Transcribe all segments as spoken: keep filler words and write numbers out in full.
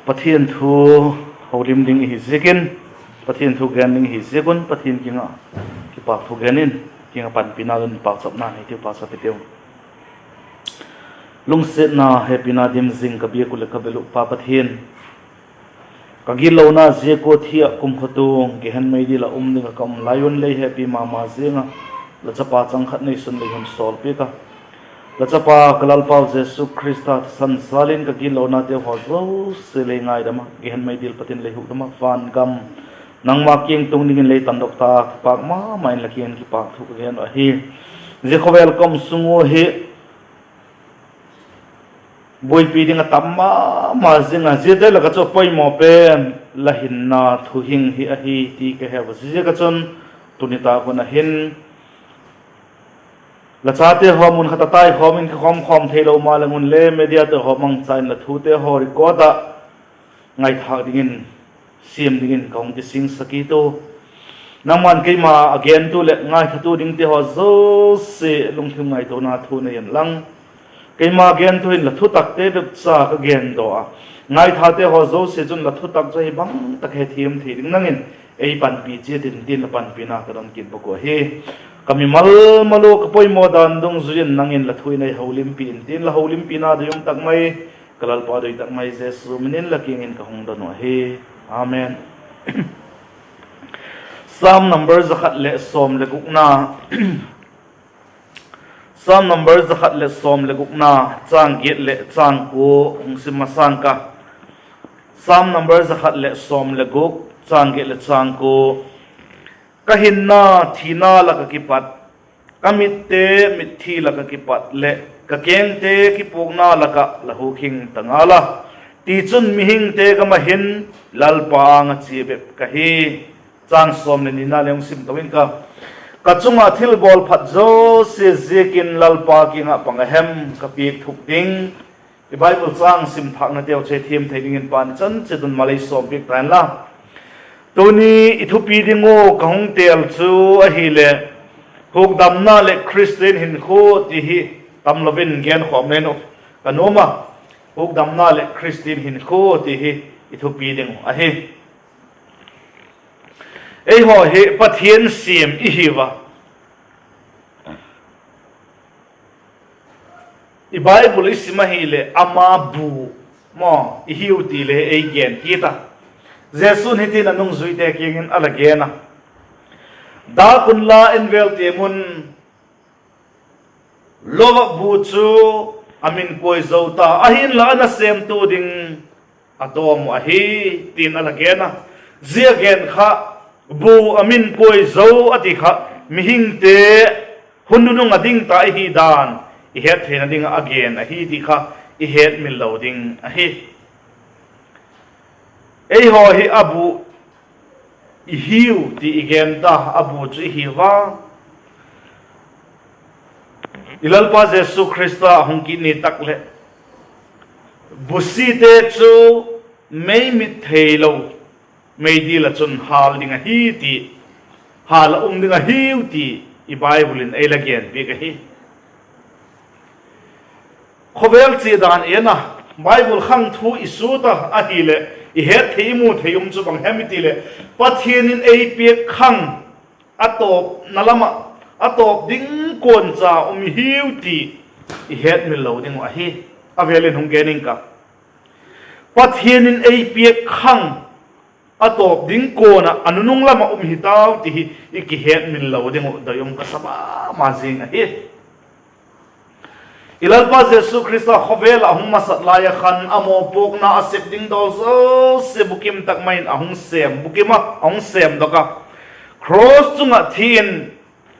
Pathian thu holim ding i hi ziakin, Pathian thu gen ding i hi ziak un Pathian kiang ah kipâkthu gen in, kiang ah panpina leh pauchapna nei tiu, pauchap i tiu. Lungsiatna, hepina dim zing ka biak uh leh ka bel uh Pa Pathian, ka gitlona ziak ua thi ah kumkhua tuang gehen meidil ah um ding ah ka um lai un lei hepi ma ma ziang a, la chapa chang khat neisun lei hun sawlpiak a, la chapa ka Lalpau Jesu Khrista thisan jâl in ka gitlonate haw zosia lei ngaidam a, gehen meidil pat in lei hukdam a, van gam nangma kiang tung dingin lei tandok ta, kipâk ma ma in la kiang in kipâkthu ka gen uh ahi. Zia khawvel ka um sung ua hi buaipi ding a tam ma ma zing a, ziate lak ah chu a poimaw pen la hinna thuhing hi ahi ti ka he ua, ziaziak ah chun tuni tâk hun a hin la chate haw mun khat a taikhawm in kikhawmkhawm theilo maleng unle, mediate haw mangcha in la thute haw record ah ngaithâk dingin, siam dingin ka hung kisingsak kit u. Nangma'n keima a gentu leh ngaithatu dingte haw zosia lungthim ngaituana thu nei inlang, keima gentu in la thutakte bep cha ka gendaw a, ngaithate haw zosia chun la thutak chu ahi bang tak hethiam thei ding nang in ei panpi chiat in tin la panpina ka don kit bak uh ahi. Ka mimal mal ua ka poimaw dan dungzui in nang in la thu in ei holimpi in tin la holimpina doi um tak mai, ka Lalpa doi tak mai Jesu min in la kiang in ka hung don uh ahi. Amen. Sam number za khat leh sawm leh gukna, Sam number za khat leh sawm leh gukna, châng giat leh châng kua hung sim masang ka. Sam number za khat leh sawm leh guk, châng giat leh châng kua. Ka hinna thina lak ah kipat, ka mitte mitthi lak ah kipat leh ka kengte kipuakna lak ah la hukdam ta ngal a, tichun mihingte gam ah hin Lalpa âng ah chia bep ka hi. Châng sawm leh nina le hung sim to ing ka. Ka chung ah thilbawl phat zosia ziakin Lalpa kiang ah bang a hem ka piak thuk ding? I Bible châng sim thâknateu chu thiam thei dingin Pa'n i chan chiat un mal ei sawmpiak ta inla, tuni i thupi ding uh ka hung têl chu ahileh, hukdamna leh Khristian hinkhua ti hi tamlo in genkhawm len uh ka nuam a. Hukdamna leh Khristian hinkhua ti hi i thupi ding uh ahi. Eihaw hi Pathian siam i hiu a, i Bible i sim ahileh ama bu maw i hiu ti le ei gen kit a. Jesu'n hitin a nungzuite kiang in a la gen a, dâk unla en vel tiam un, lo ah bu chu a min kuai zo ta, ahinla a nasêmtu ding a tawm uh ahi, ti'n a la gen a. Zia gen kha, bu a min kuai zo a ti kha, mihingte hun nunung a ding ta i hi dan i het theina ding ah a gen ahi ti kha i hetmil lo ding ahi. Eihaw hi a bu i hiu ti i gen ta, a bu chu i hiu a. I Lalpa Jesu Khrista a hung kit ni tak leh, busite chu mei mit theilo meidil ah chun hâl ding ahi ti, hâl ah um ding ahiu ti i Bible in ei la genpiak ahi. Khawvel chia dan en a, Bible khang thu i sut a ahileh, i het thei, i mu thei um chu bang hem i ti leh, Pathian in ei piak khang a tawpna lam ah, a tawp ding kuan cha um i hiu ti i hetmil lo ding uh ahi. A vêl in hung gen ing ka. Pathian in ei piak khang a tawp ding kuan ah a nunung lam ah um hi tau ti hi i kihetmil lo ding uh doi um ka sa ma ma zing ahi. I Lalpa Jesu Khrista khawvel ah a hung masat lai ah khan a mawpuakna a sep ding dawl zosia bukim tak mai in a hung sêm bukim a, a hung sêmdok a. Cross chung ah thi in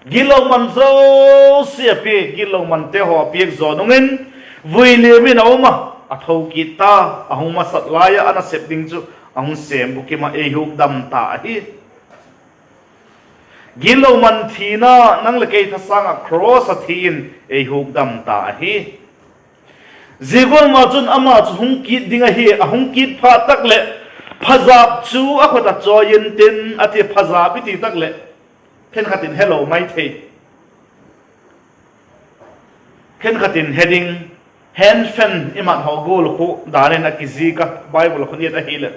gitlo man zosia a piak, gitlo mante haw a piak zaw nung in, vui liam in a um a, a tho kit ta, a hung masat lai ah a nasep ding chu a hung sêm bukim ah ei hukdam ta ahi. Gitlo man thina, nang leh kei thasâng ah cross ah thi in ei hukdam ta ahi. Zia gual ma chun ama chu hung kit ding ahi, a hung kit phat tak leh, phazâp chu a khut ah chawi intin a ti, phazâp i ti tak leh, khenkhat in helo mai thei, khenkhat in he ding, Henphen i mat haw gual khu dan in a kizik a, Bible khu nit ahileh,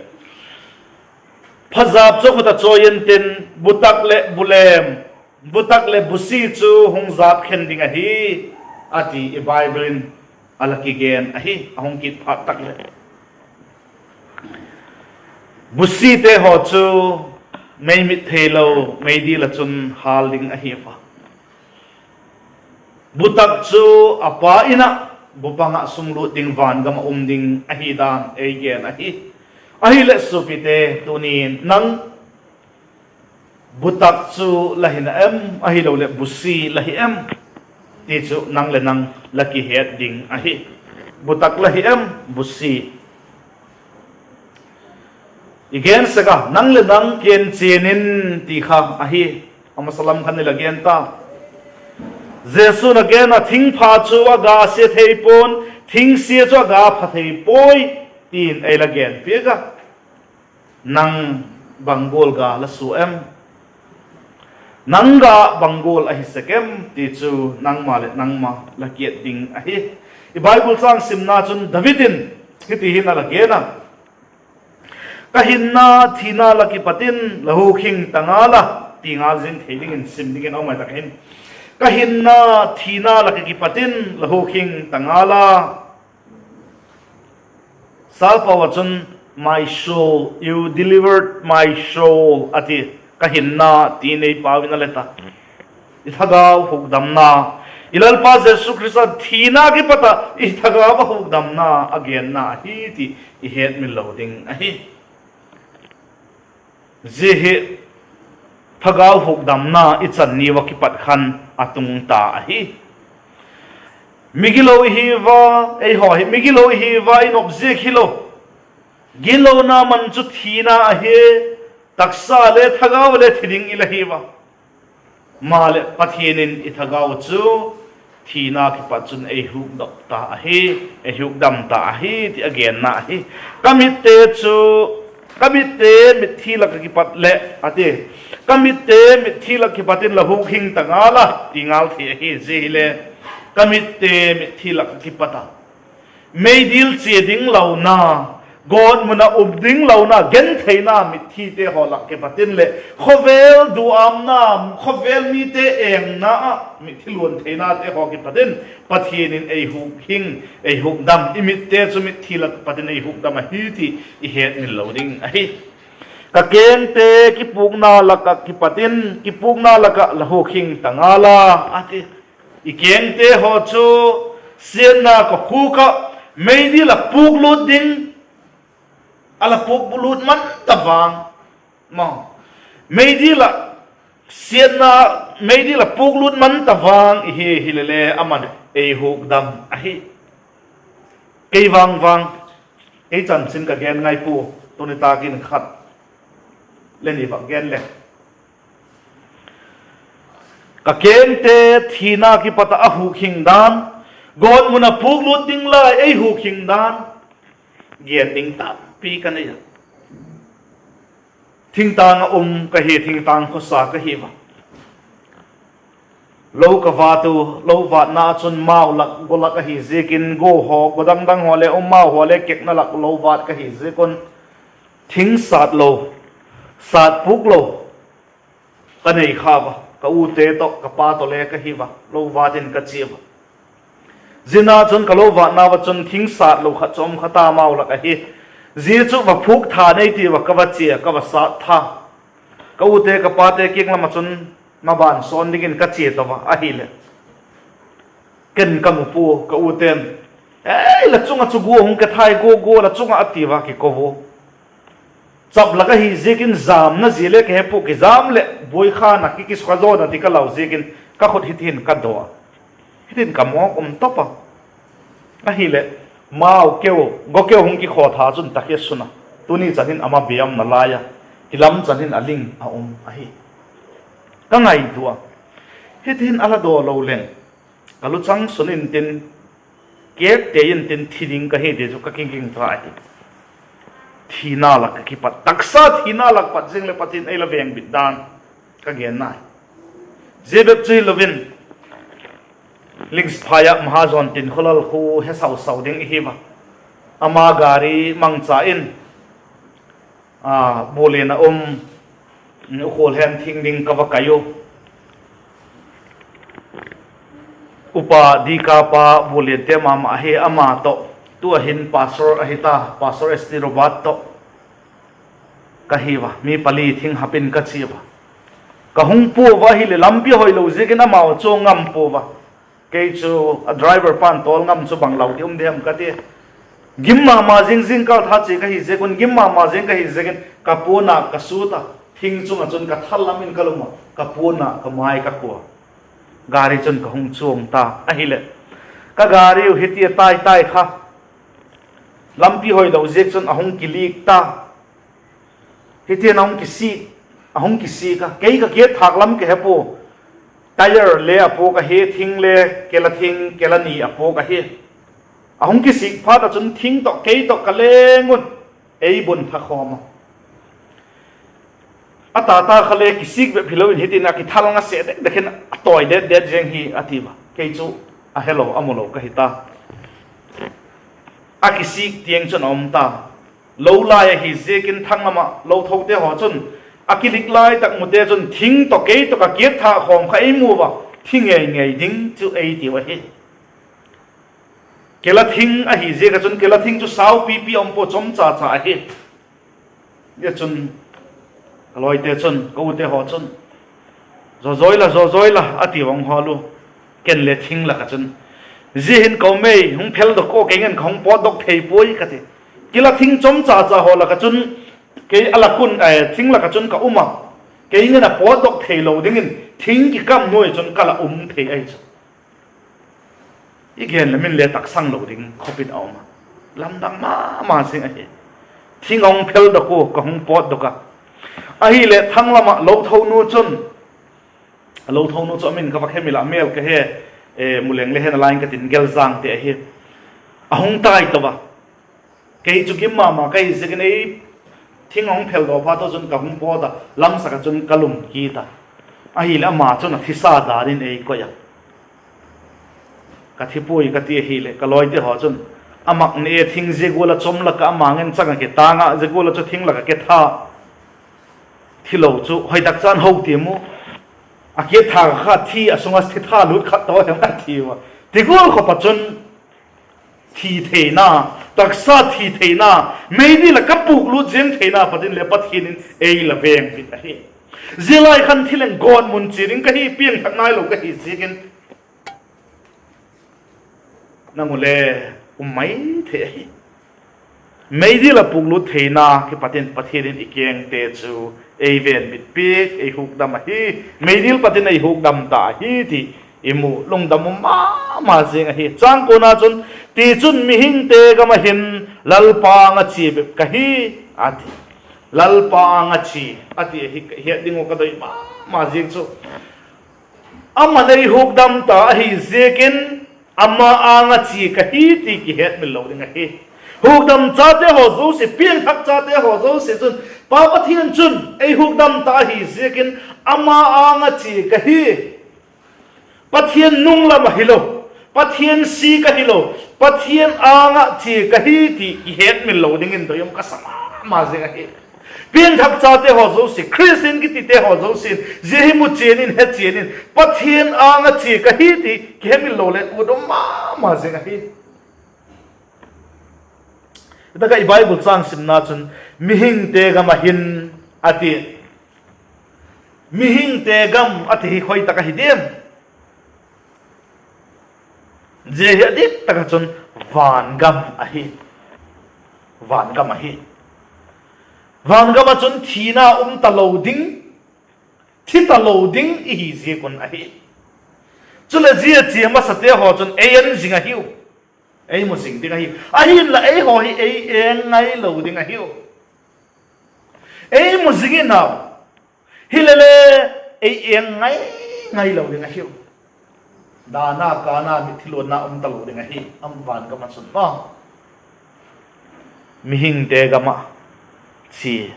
phazap chu khut a chawi intin, bu tak leh bu lem, bu tak leh bu si chu hung zap khen ding ahi, a ti i Bible in a la kigen ahi, a hung kit phat tak leh. Bu site haw chu mei mit theilo meidil ah chun hâl ding ahi a. Bu tak chu a pa in ah bu pang ah sunglut ding, van gam ah um ding ahi dan ei gen ahi. Ahileh suapite, tuni'n nang bu tak chu la hi na em, ahiloleh bu si la hi em ti chu nang leh nang la kihet ding ahi. Bu tak la hi em, bu si? I gen sek a, nang leh nang kienchian in ti kha ahi. A masa lam khan i la gen ta. Jesu'n a gen a, thingpha chu a ga sia thei pua'n, thingsia chu a ga pha thei puai, ti'n ei la gen piak a. Nang bang gual ga la sua em? Nang ga bang gual ahi sek em ti chu nangma leh nangma la kiet ding ahi. I Bible châng simna chun David in hiti hin a la gen a: Ka hinna thina lak kipat in la hukhing ta ngal a, ti ngal zing thei dingin sim dingin a um ai tak hin. Ka hinna thina lak kipat in la hukhing ta ngal a. Salpau ah chun, My soul, you delivered my soul, a ti. Ka hinna ti nei pau in a let a, i thagau hukdamna, i Lalpa Jesu Khrista thina kipat ah i thagau a hukdamna a genna ahi ti i hetmil lo ding ahi. Zia hi thagau hukdamna i chan ni ua kipat khan a tung ta ahi. Migilo i hi ua, eihaw hi migilo i hi ua, i nop ziak hilo. Gitlona man chu thina ahi, taksa le thagau le thi ding i la hi ua. Maleh Pathian in i thagau chu thina kipat chun ei hukdam ta ahi, ei hukdam ta ahi ti a genna ahi. Ka mitte chu, ka mitte mitthi lak ah kipat leh, a ti, ka mitte mitthi lak kipat in la hukhing ta ngal a, ti ngal thei ahi. Zia hile, ka mitte mitthi lak ah kipat a meidil chia ding lona, gawtmun ah um ding lona, gentheina mitthite haw lak kipat in leh, khawvel duâmna, khawvel mite engna ah mitthi luan theinate haw kipat in Pathian in ei hukdam, i mitte chu mitthi lak kipat in ei hukdam ahi ti i hetmil lo ding ahi. Ka kengte kipukna lak ah kipat in, kipukna lak ah la hukhing ta ngal a, a ti. I kengte haw chu siatna kakhuk ah meidil ah puklut ding, a la puklut man ta vang, meidil ah, siatna, meidil ah puklut man ta vang i hi hile le, aman ei hukdam ahi. Kei vang vang, kei chanchin ka gen ngai pua, tuni tâk in khat le ni vak gen le, ka kengte thina kipat ah a hukhing dan, gawtmun ah puklut ding lai ei hukhing dan gen ding tampi ka nei a. Thingtâng ah um ka hi, thingtâng khawsa ka hi ua. Lo ka vât u, lo vâtna ah chun mau lak, go lak ahi ziakin, go haw, go dang dang haw le um, mau haw le kekna lak lo vât ka hi ziak un, thing sât lo, sât puk lo ka nei kha ua. Ka ute tawh ka pa tawh le ka hi ua, lo vât in ka chia ua. Zia ah chun ka lo vâtna ah chun thing sât lo khat chu um kha ta, mau lak ahi. Zia chu va phûk tha nei ti ua ka va chia, ka va sât tha. Ka ute ka pate kiang lam ah chun maban sawn dingin ka chia ta ua ahileh, ken ka mu pua, ka ute'n, Ei, la chung ah chu gua hung ke thai, gua, gua la chung ah, a ti ua kiko ua. Chap lak ahi ziakin jamna zia le ka he pua, kijam leh buai khan a ki, kisukhazawna ti ka lau ziakin ka khut hiti'n ka daw a. Hiti'n ka mawk um top a. Ahileh, mau keu, go keu hung kikhaw tha chun takhe sun a, tuni chan hin ama biamna lai a, kilam chan hin a ling a um ahi. Ka ngaitua a, hiti'n a la daw lo leng, ka luchang sun intin, kêk tei intin thi ding ka hi ti chu ka kigingcha ahi. Thina lak ah kipat, taksa thina lak pat zing leh Pathian ei la vengbit dan ka genna ahi. Zia bep chu hilo in, Lingsphai ah Mahajon Tinkholal khu he sau sau ding i hi a. Ama gari mangcha in, a, Bulian a um, u khual hen thing ding ka va kai u. Upa Dikapa Buliante ma ma ahi, ama tawh, tu a hin pastor ahi ta, Pastor S T Robert tawh ka hi a, mi pali thing hap in ka chia a. Ka hung pua a, ahileh lampi hoilo ziakin amau chuang ngam pua a. Kei chu a driver pa'n tawl ngam chu bang lau di um diam ka ti. Gim ma ma zing, zingkal tha chia ka hi ziak un, gim ma ma zing ka hi ziakin ka puan ah ka sut a, thing chung ah chun ka thal lam in ka lum a, ka puan ah ka mai ka khua. Gari chun ka hung chuang ta ahileh, ka gari uh hitia tai tai kha, lampi hoilo ziak chun a hung kilik ta. Hiti'n a hung kisik, a hung kisik a, kei ka kiat thâk lam ka he pua. Tyre le a puak ahi, thing le, kela thing, kela ni a puak ahi. A hung kisik phat ah chun thing tawh kei tawh ka leng un, ei bun tha khawm a. A tata kha le kisik bep hilo in hiti'n a kithal nga se dek dek in a tawi det det ziang hi a ti a. Kei chu a helo a mulo ka hi ta. A kisik tiang chun a um ta. Lo lai ahi ziakin thanglam ah lo thote haw chun, a kilik lai tak mute chun thing tawh kei tawh ka kiat thâk khawm kha ei mu a, thi ngei ngei ding chu ei tiu ahi. Kela thing ahi ziak ah chun, kela thing chu saupipi a um pua, chawmcha cha ahi. Zia chun ka lawite chun, ka ute haw chun, zaw zawi la, zaw zawi la a ti vang hawl u. Ken le thing lak ah chun, zia hin ka um ei, hung pheldok aw, kei ngen ka hung pawtdok thei puai ka ti. Kela thing chawmcha cha haw lak ah chun, kei a lak un, thing lak ah chun ka um a, kei ngen a pawtdok theilo dingin thing kikam nuai chun ka la um thei ahi chu. I gen lem in le taksang lo ding khawp in a um a, lamdang ma ma zing ahi. Thing a hung pheldok ua, ka hung pawtdok a. Ahileh thanglam ah lo thonu chun, a lo thonu chu a min ka va khem ila, a mêl ka he, mu leng le hen a la ing ka tin, Gelzangte ahi. A hung tai to a. Kei chu gim ma ma ka hi ziakin ei, thing a hung pheldaw phat chun ka hung pawt a, lamsak ah chun ka lum kit a. Ahileh ama chun a thisa dan in ei koi a, ka thi puai ka ti ahileh ka lawite haw chun, a mak ni e, thing zia gual ah chawm lak ah ama ngen chang ah kitâng ah, zia gual ah chu thing lak ah kitha, thilo chu hoi tak chan ho tiam u, a kiat thâk kha thi, a sung ah thitha lût khat to hem a ti ua. Ti gual khawp ah chun thi theina, taksa thi theina, meidil ah ka pûk lût ziang theina pat in le Pathian in ei la vêng bit ahi. Zia lai khan thi leng gawtmun chia ding ka hi, piangthak nailo ka hi ziakin, nang u le um mai thei ahi. Meidil ah pûk lût theina kipat in Pathian in i kengte chu ei vênbit piak, ei hukdam ahi. Meidil pat in ei hukdam ta ahi ti i mu, lungdam um ma ma zing ahi. Châng kuana chun, tichun mihingte gam ah hin Lalpa âng ah chia bep ka hi, a ti. Lalpa âng ah chia, a ti ahi, het ding uh ka doi ma ma ziak chu, ama'n ei hukdam ta ahi ziakin, ama âng ah chia ka hi ti kihetmil lo ding ahi. Hukdam chate haw zosia, piangthak chate haw zosia chun, Pa Pathian chun ei hukdam ta ahi ziakin, ama âng ah chia ka hi, Pathian nung lam ah hilo, Pathian si ka hilo, Pathian âng ah chia ka hi ti kihetmil lo dingin doi um ka sa ma ma zing ahi. Piangthak chate haw zosia, Khristian kitite haw zosia'n zia hi mu chian in, he chian in, Pathian âng ah chia ka hi ti kihetmil lo le ut um ma ma zing ahi. Hitak ah i Bible châng simna chun, mihingte gam ah hin, a ti. Mihingte gam a ti hi khoi tak ahi diam? Zia hi a dik tak ah chun van gam ahi. Van gam ahi. Van gam ah chun thina um talo ding, thi talo ding i hi ziak un ahi. Chuleh zia chia masate haw chun ei en zing ahiu. Ei mu zing ding ahiu. Ahinla eihaw hi ei eng ngailo ding ahiu. Ei mu zing in au. Hilele ei eng ngai ngailo ding ahiu. Dana kana mitthi luanna um talo ding ahi, a van gam ah chun maw. Mihingte gam ah chia,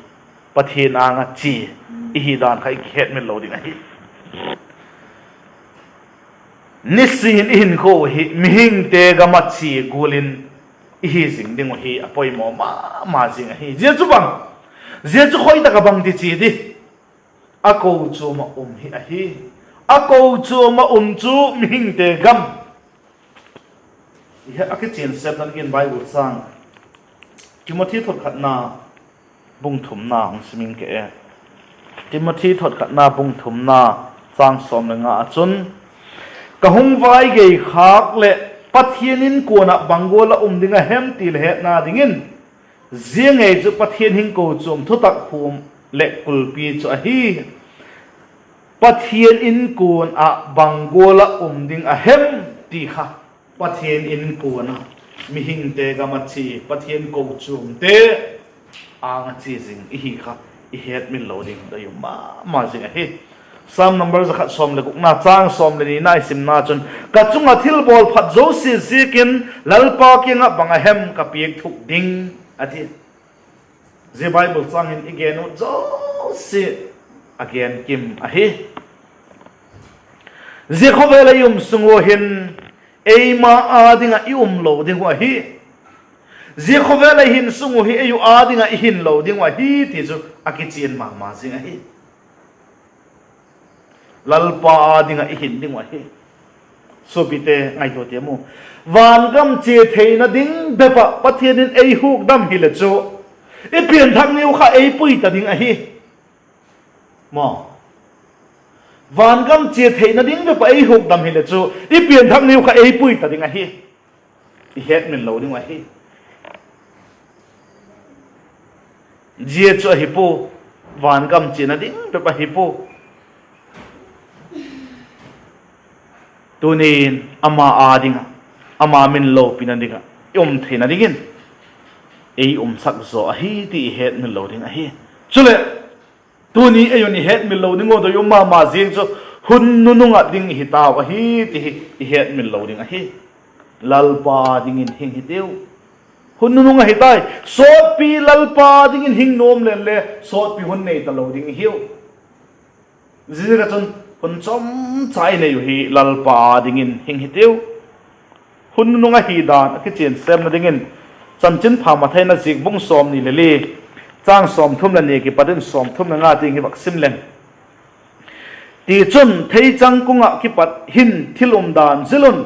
Pathian âng ah chia i hi dan kha i kihetmil lo ding ahi. Nisin i hinkhua uh hi mihingte gam ah chia gual in i hi zing ding uh hi a poimaw ma ma zing ahi. Zia chu bang, zia chu khoi tak ah bang ti chia di, a kochuam ah um hi ahi. A kochuam ah um chu mihingte gam a kichian sepna dingin Bible châng, Timothy thotkhatna bung thumna hung sim ing ke e. Timothy thotkhatna bung thumna, châng sawm le nga ah chun, Ka hung vai gei khâk leh Pathian inkuan ah bang gual ah um ding a hem ti le hetna dingin, zia ngei chu Pathian hing kochuam thutak huam leh kulpi chu ahi. Pathian inkuan ah bang gual ah um ding a hem ti kha, Pathian inkuan ah, mihingte gam ah chia, Pathian kochuamte âng ah chia zing i hi kha i hetmil lo ding doi um ma ma zing ahi. Sam number za khat sawm le gukna, châng sawm le nina i simna chun, Ka chung ah thilbawl phat zosia ziakin Lalpa kiang ah bang a hem ka piak thuk ding, a ti. Zia Bible châng hin i gen ut zosia a gen kim ahi. Zia khawvel ah i um sung ua hin eima â ding ah i um lo ding uh ahi. Zia khawvel ah i hin sung uh hi ei uh â ding ah i hin lo ding uh ahi ti chu a kichian ma ma zing ahi. Lalpa â ding ah i hin ding uh ahi. Suapite, ngaitua tiam u. Van gam chia theina ding bep ah Pathian in ei hukdam hile chu, i pianthak ni uh kha ei pui ta ding ahi. Maw, van gam chia theina ding bep ah ei hukdam hile chu, i pianthak ni uh kha ei pui ta ding ahi. I hetmil lo ding uh ahi. Zia chu ahi pua, van gam chiana ding bep ahi pua. Tuni'n ama â ding ah, ama min lopina ding ah i um theina dingin ei umsak zaw ahi ti i hetmil lo ding ahi. Chuleh, tuni ei un i hetmil lo ding uh doi um ma ma ziang chu, hun nunung ah ding i hi tau ahi ti hi i hetmil lo ding ahi. Lalpa dingin hing hitiu. Hun nunung ahi tai. Sawtpi Lalpa dingin hing nuam leng le, sawtpi hun nei talo ding i hiu. Ziaziak ah chun, hun chomcha i nei uh hi Lalpa dingin hing hitiu. Hun nunung ahi dan a kichian sêmna dingin, Chanchinpha Mathai in a ziak bung sawmni le li, châng sawmthum le ni kipat in sawmthum le nga tiang hi vak sim leng. Tichun, theichang kung ah kipat hin thil umdan zil un,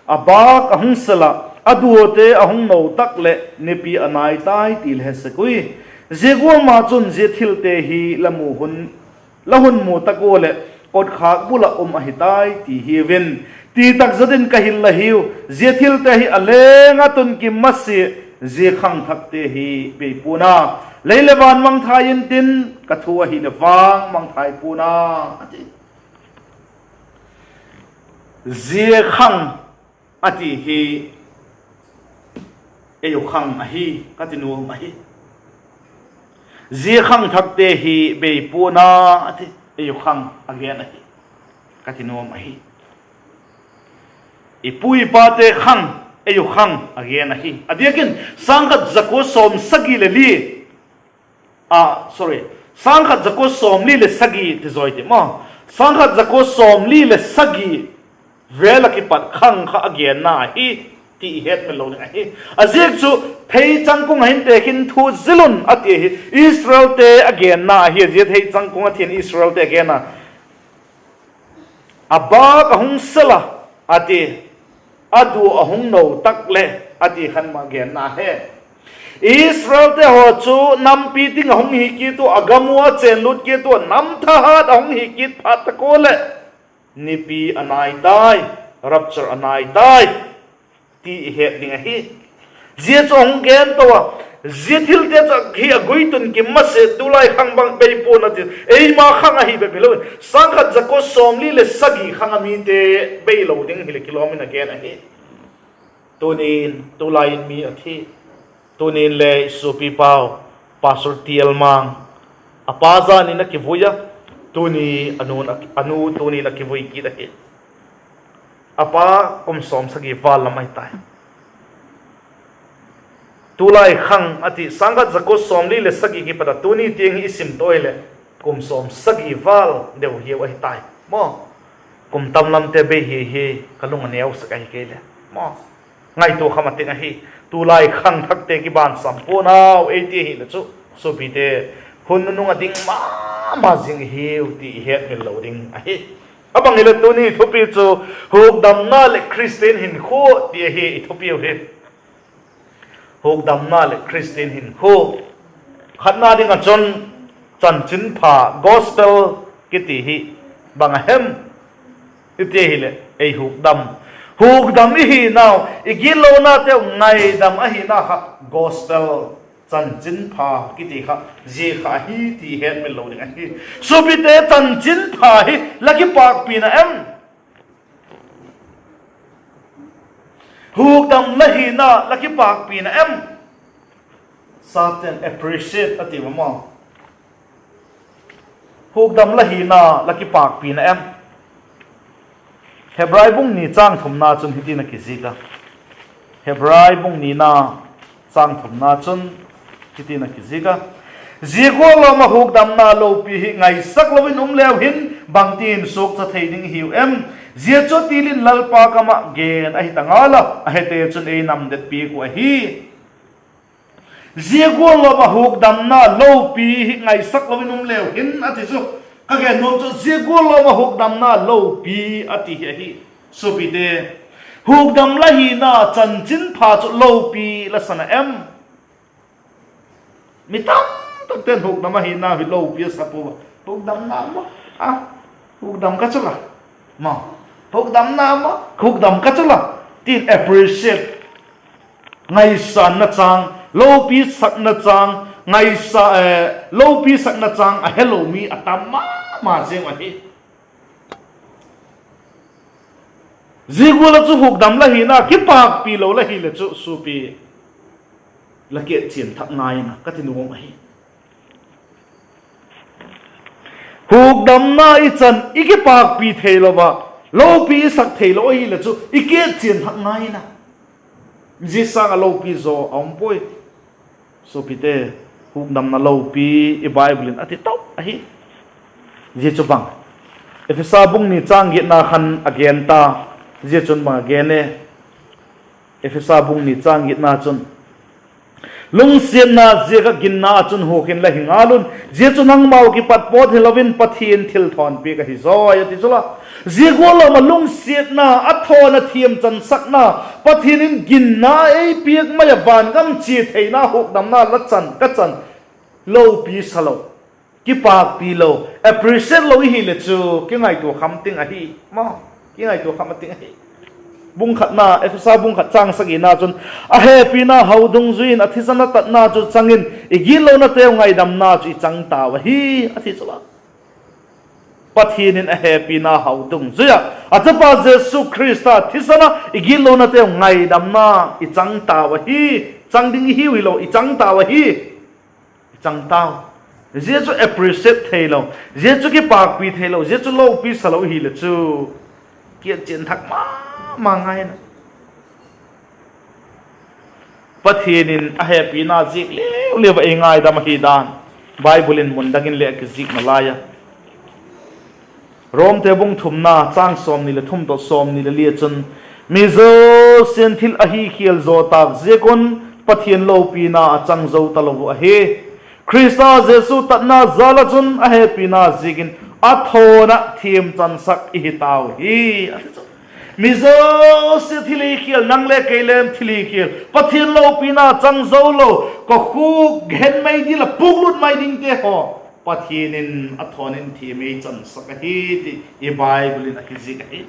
a bâk a hung sel ah, a duate a hung no tak leh nipi a nai tai ti le he sek ui. Zia gual ma chun zia thilte hi la mu hun, la hun mu tak ua leh, kotkhâk bul ah um ahi tai ti hiu in. Ti tak zat in ka hil la hiu, zia thilte hi a leng ah tun kim masia, zia khangthakte hi bei pua'n a, lei leh van mangthai intin, ka thu ahileh vang mangthai pua'n a, a ti. Zia khang a ti hi ei uh khang ahi, ka ti nuam ahi. Zia khangthakte hi bei pua'n a, a ti, ei uh khang a gen ahi, ka ti nuam ahi. I pu i pate khang, ei uh khang a gen ahi. A diak in, sâng khat za kua sawmsagi le li, ah, sorry, sâng khat za kua sawmli leh sagi ti zawi ti maw. Sâng khat za kua sawmli leh sagi vêl ah kipat khang kha a genna ahi ti i hetmil lo ding ahi. A ziak chu, theichang kung ah hin tekhin thu zil un a ti hi Israelte a genna ahi. Zia theichang kung ah hin Israelte a genna, a bâk a hung sel a, a ti, a du a hung no tak leh, a ti khan ma genna hi. Israelte haw chu nampi ding ah hung hi kit ua, a gam ua a chênlût kit ua, nam thahat a hung hi kit phat tak ua leh, nipi a nai tai, rapture a nai tai ti i het ding ahi. Zia chu a hung gen to a, zia thilte chu hi a guitun kim masia, tulai khang bang bei pua'n a ti, eima khang ahi bep hilo in, sâng khat za kua sawmli leh sagi khang a mite bei lo ding hileh kilawm in a gen ahi. Tuni'n, tulai in mi a thi. Tuni'n le i suapi pau, Pastor Tial Mang, a pa jan in a kivui a, tuni a nu, a nu tuni'n a kivui kit ahi. A pa kum sawmsagi val lam ahi tai. Tulai khang a ti, sâng khat za kua sawmli leh sagi kipat a tuni tiang hi i sim to hileh, kum sawmsagi val deu hiau ahi tai maw. Kum tam lamte bei hi hi ka lung a neu sek ahi kei le, maw, ngaitua kha ma ting ahi. Tulai khangthakte kiban sam pua'n au ei ti ahileh chu, suapite, hun nunung a ding ma ma zing i hiu ti i hetmil lo ding ahi. A bang hileh tuni thupi chu hukdamna leh Khristian hinkhua ti ahi i thupiu hi. Hukdamna leh Khristian hinkhua. Khatna ding ah chun chanchinpha, gospel kiti hi bang a hem i ti ahileh ei hukdam, hukdam i hinau, i gitlonateu ngaidam ahina kha gospel, chanchinpha kiti kha zia kha ahi ti hetmil lo ding ahi. Suapite, chanchinpha hi la kipakpi na em? Hukdam la hina la kipakpi na em? Sapte'n appreciate a ti ua maw. Hukdam la hina la kipakpi na em? Hebrai bung ni châng thumna chun hitin a kizik a. Hebrai bung nina châng thumna chun hitin a kizik a: Zia gual lawm ah hukdamna lopi hi ngaisak lo in um leu hin, bangtin suakcha thei ding i hiu em? Zia chu til in Lalpa kam ah gen ahi ta ngal a, a hete chun ei namdet piak uh ahi. Zia gual lawm ah hukdamna lopi hi ngaisak lo in um leu hin a ti chu, ka gen nuam chu zia gual lawm ah hukdamna lopi a ti hi ahi. Suapite, hukdam la hina chanchinpha chu lopi la sa na em? Mi tamtakte'n hukdam a hinau hi lopi a sa pua a. Hukdamna maw, a, hukdam ka chu la, maw, hukdamna maw, hukdam ka chu la, tin appreciate, ngaisanna châng, lopi sakna châng, ngaisa, eh, lopi sakna châng a helo mi a tam ma ma ziang ahi. Zia gual ah chu hukdam la hina kipakpi lo la hileh chu suapi, la kietchian thak ngai in a ka ti nuam ahi. Hukdamna i chan i kipakpi theilo a, lopi i sak theilo ahileh chu i kietchian thak ngai in a, zia sâng ah lopi zaw a um puai. Suapite, hukdamna lopi i Bible in a ti tau ahi. Zia chu bang, Ephesa bung ni châng giatna khan a gen ta. Zia chun bang a gen e? Ephesa bung ni châng giatna chun, lungsiatna ziak ah ginna ah chun huk in la hi ngal un, zia chu nangmau kipat pawt hilo in Pathian thilthawnpiak ahi zawi a ti chu la. Zia gual lawm ah lungsiatna, a thawn a thiamchansakna, Pathian in ginna ei piak mai ah vangam chia theina hukdamna la chan ka chan, lopi sa lo, kipakpi lo, appreciate lo i hileh chu kingaitua kham ting ahi, maw, kingaitua kham a ting ahi. Bung khatna, Ephesa bung khat châng sagina chun, a hepina hau dungzui in a thisan a tatna chu chang in i gitlonateu ngaidamna chu i chang tau ahi, a ti chu la. Pathian in a hepina hau dungzui ah a chapa Jesu Khrista thisan ah i gitlonateu ngaidamna i chang tau ahi. Chang ding i hiu hilo, i chang tau ahi. I chang tau. Zia chu appreciate theilo, zia chu kipakpi theilo, zia chu lopi sa lo i hileh chu kietchian thak ma ma ngai in a. Pathian in a hepina ziak leu leu ah ei ngaidam ahi dan Bible in mun dang in le a kizik nalai a. Romte bung thumna châng sawmni leh thum tawh sawmni leh li ah chun, mi zosia'n thil ahi khial zaw tâk ziak un Pathian lopina a chang zo talo uh ahi. Khrista Jesu tatna jal ah chun a hepina ziakin a thawn ah thiamchansak i hi tau hi, a ti chu. Mi zosia thil hi khial, nang le kei lem thil hi khial, Pathian lopina chang zo lo, kokhuk gen mai ding la puklut mai dingte haw, Pathian in a thawn in thiam ei chansak ahi ti i Bible in a kizik ahi.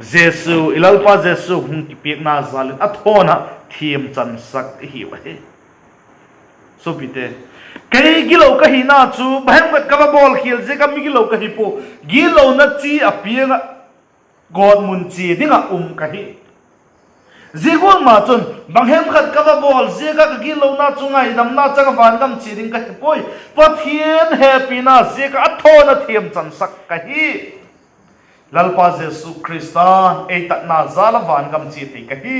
Jesu, i Lalpa Jesu hung kipiakna jal in a thawn ah thiam chansak i hiu ahi. Suapite, kei gilo ka hina chu bang hem khat ka va bawl khial ziak ah mi gilo ka hi pua, gitlona chi a piang ah gawtmun chia ding ah um ka hi. Zia gual ma chun bang hem khat ka va bawl ziak ah ka gitlona chu ngaidamna chang ah vangam chia ding ka hi puai. Pathian hepina ziak ah a thawn ah thiam chansak ka hi. Lalpa Jesu Khrista'n ei tatna jal ah vangam chia thei ka hi.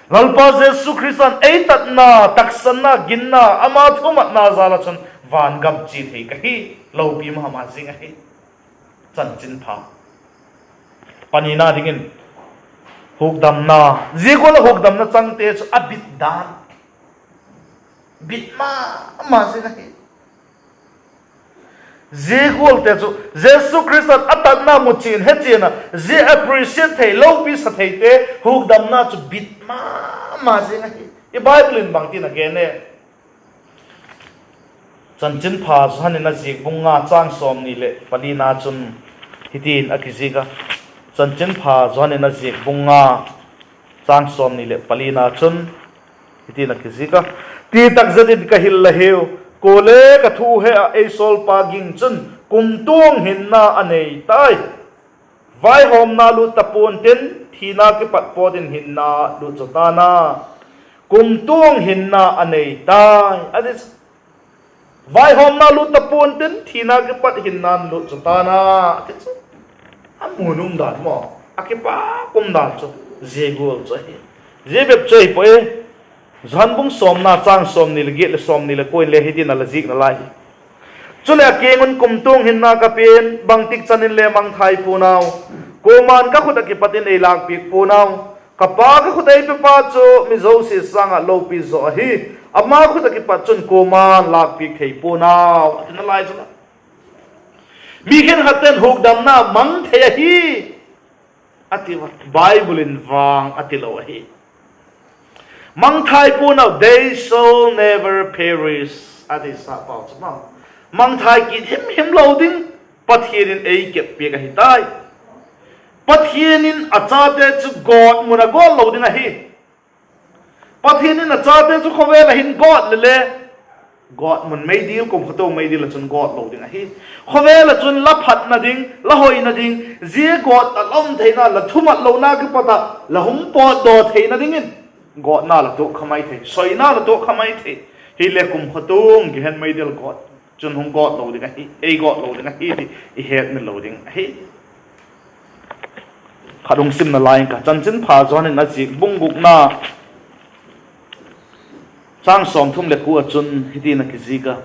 Lalpa Jesu Khrista'n ei tatna, taksanna, ginna, ama thumatna jal ah chun vangam chia thei ka hi. Lopi ma ma zing ahi. chanchinpha. Panina dingin hukdamna, zia gual a hukdamna changte chu a bit dan, bit ma ma zing ahi. Zia gualte chu Jesu Khrista'n a tatna mu chian, he chian a, zia appreciate thei, lopi sa theite hukdamna chu bit ma ma zing ahi. I Bible in bangtin a gen e? Chanchinpha Johan in a ziak bung nga châng sawmni leh palina chun hitin a kizik a. Chanchinpha Johan in a ziak bung nga châng sawmni leh palina chun hitin a kizik a: Ti tak zet in ka hil la hiu, kuale ka thu he ah ei sawlpa ging chun kumtuang hinna a nei tai. Vaihawmna lut ta pua'n tin, thina kipat pawt in hinna lut zaw ta'n a, kumtuang hinna a nei tai, a ti. Vaihawmna lut ta pua'n tin, thina kipat hinna'n lut zaw ta'n a, a ti chu. A mun um dan maw, a kipak um dan chu zia gual chu ahi. Zia bep chu ahi puai. Johan bung sawmna châng sawmni leh giat leh sawmni leh kua in le hitin a la zikna lai hi: Chuleh a kiang un kumtuang hinna ka pia'n, bangtik chan in le mangthai pua'n au; kuama'n ka khut ah kipat in ei lâkpiak pua'n au. Ka Pa ka khut ah ei pepa chu mi zosia sâng ah lopi zaw ahi; ama khut ah kipat chun kuama'n lâkpiak thei pua'n au, a tina lai chu. Mi khenkhatte'n hukdamna mang thei ahi, a ti a, Bible in vang a tilo ahi. Mangthai pua'n au, they shall never perish, a ti sa pau chu maw. Mangthai kit himhim lo ding, Pathian in ei kep piak ahi tai. Pathian in a chate chu gawt mun a gawt lo ding ahi. Pathian in a chate chu khawvel ah hin gawt le le, gawt mun meidil, kumkhatu meidil ah chun gawt lo ding ahi. Khawvel ah chun la phatna ding, la hoina ding, zia gawt ah la um theina, la thumat lona kipat ah la hung pawtdaw theina dingin gawtna la tuak kha mai thei, soina la tuak kha mai thei. Hile kumkhatu gehen meidil gawt chun hung gawt lo ding ahi, ei gawt lo ding ahi ti i hetmil lo ding ahi. Khat hung simna lai ing ka, Chanchinpha Johan in a ziak bung gukna châng sawmthum leh kua ah chun hitin a kizik a: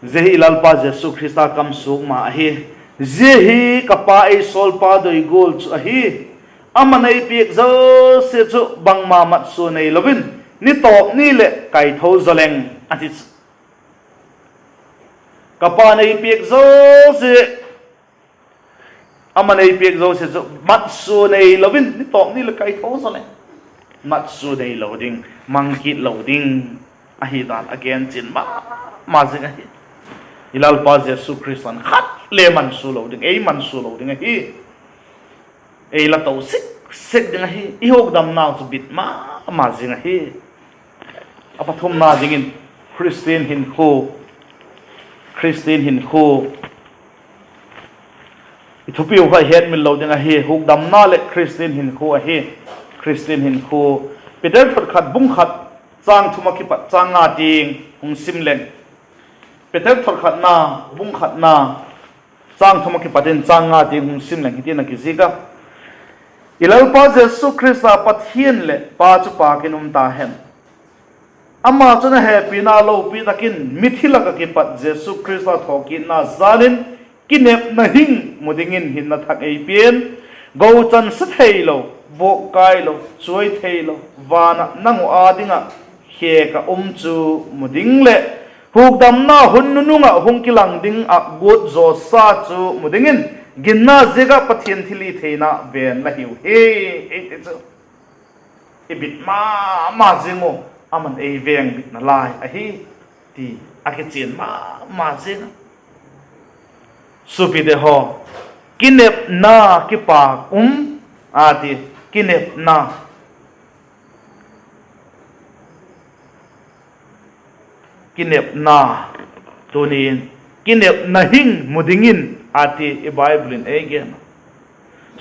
Zia hi i Lalpa Jesu Khrista kam suak ma ahi. Zia hi ka Pa ei sawlpa doi gual chu ahi. Ama'n ei piak zosia chu bangma matsua neilo in, ni tawp ni leh kaitho zaw leng, a ti chu. Ka Pa'n ei piak zosia, ama'n ei piak zosia chu matsua neilo in, ni tawp ni leh kaitho zaw leng, matsua neilo ding, mang kit lo ding ahi dan a gen chian ma ma zing ahi. I Lalpa Jesu Khrista'n khat le mansua lo ding, ei mansua lo ding ahi. Ei la to sik sik ding ahi. I hukdamnau chu bit ma ma zing ahi. A pathumna dingin, Khristian hinkhua, Khristian hinkhua i thupiu kha i hetmil lo ding ahi. Hukdamna leh Khristian hinkhua ahi. Khristian hinkhua, Peter thot khat bung khat châng thum ah kipat châng nga tiang hung sim leng. Peter thot khatna, bung khatna, châng thum ah kipat in châng nga tiang hung sim leng hitin a kizik a: I Lalpa Jesu Khrista Pathian leh Pa chu pâk in um ta hen. Ama chun a hepina lopi tak in mithi lak ah kipat Jesu Khrista thawkitna jal in kinepna hing mu dingin hinna thak ei pia'n, gochan sa theilo, buak kailo, chuai theilo, van ah nang uh â ding ah khêk ah um chu mu ding leh hukdamna hun nunung ah hung kilang ding ah guat zawsa chu mu dingin, ginna ziak ah Pathian thilhitheina vêng la hiu hi, ei ti chu. I bit ma ma zing uh, ama'n ei vêng bitna lai ahi, ti a kichian ma ma zing a. Suapite haw, kinepna kipâk um, a ti, kinepna. Kinepna, tuni'n, kinepna hing mu dingin, a ti i Bible in ei gen a.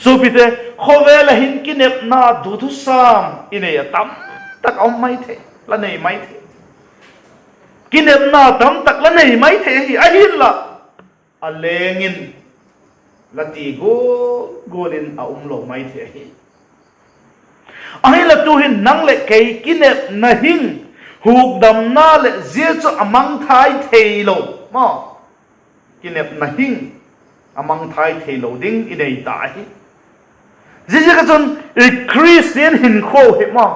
Suapite, khawvel ah hin kinepna duthusam i nei a tamtak a um mai thei, la nei mai thei. Kinepna tamtak la nei mai thei ahi, ahinla a leng in la ti gual gual in a um lo mai thei ahi. Ahinla tu'hin nang leh kei kinepna hing, hukdamna leh zia chu a mangthai theilo maw, kinepna hing a mangthai theilo ding i nei ta ahi. Ziaziak ah chun i Christian hinkhua hi ma,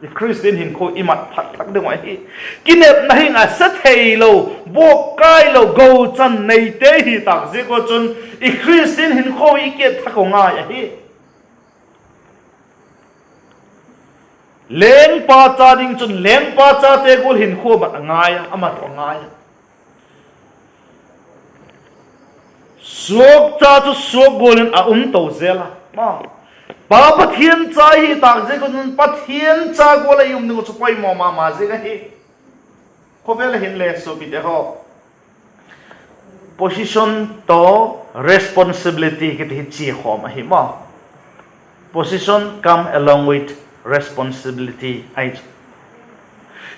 i Christian hinkhua i mat phat thak ding uh ahi. Kinepna hing a se theilo, buak kailo, gochan neite hi tâk ziak ua chun i Christian hinkhua i kiat thak uh ngai ahi. Lengpa cha ding chun lengpa chate gual hinkhua mat a ngai a, a mat uh a ngai a. Suakcha chu suak gual in a um to zel a. Pa Pathian cha i hi tâk ziak un Pathian cha gual ah i um ding uh chu poimaw ma ma zing ahi. Khawvel ah hin le suapite haw, position tawh responsibility kiti hi chia khawm ahi ma. Position come along with responsibility ahi chu.